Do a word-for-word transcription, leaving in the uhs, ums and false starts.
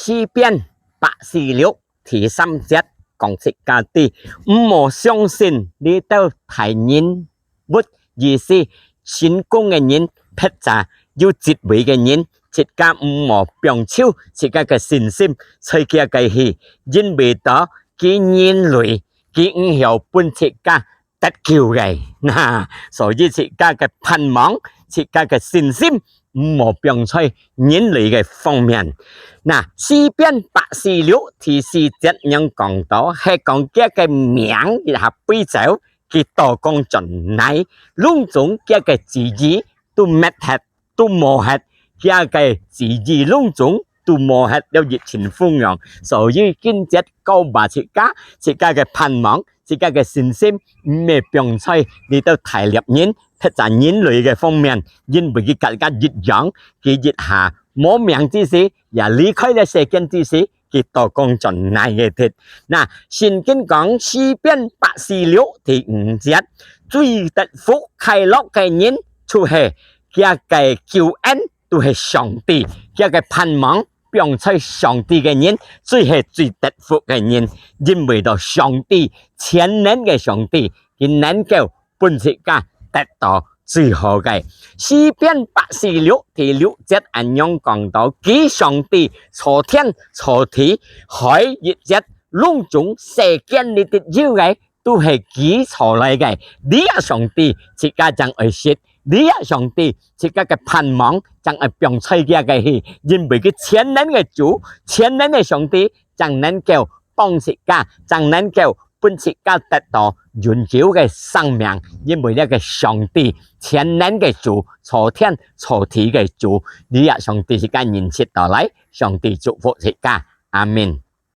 詩篇百四六第三節講自家知，毋好相信這兜大人物，意思成功个人，或者有職位个人，自家毋好放手自家个信心在佢个去，因為到佢人類，佢毋曉分自家得救个。那，所以自家个盼望，自家个信心，毋好放在人類个方面。那，詩篇百四六第四節樣講到，係講佢个名一下飛走，佢倒講轉來，攏總佢个旨意都滅忒，都無忒，佢个旨意攏總都無忒，了一陣風樣。所以今節告白自家，自家个盼望，自家个信心，毋係放在這兜大力人，或者人類个方面，因為佢甲佢一樣，佢一下無命之時，也離開了世間之時，佢倒講轉來个忒。那，聖經講，詩篇百四六第五節，最得福快樂个人，就係佢个救恩，都係上帝，佢个盼望，放在上帝个人，就係最得福个人，因為到上帝全能个上帝，佢能夠分自家得到最好个。詩篇百四六第六節恁樣講到，佢上帝造天造地，海一切攏總世間裡底有个，都係佢造來个。這上帝自家正愛惜，這上帝自家个盼望正愛放在佢个去，因為佢全能个主，全能个上帝，正能夠幫自家，正能夠分自家得到永久个生命，因為這个上帝，全能个主，造天造地个主，這上帝自家認識到來，上帝祝福自家。阿們。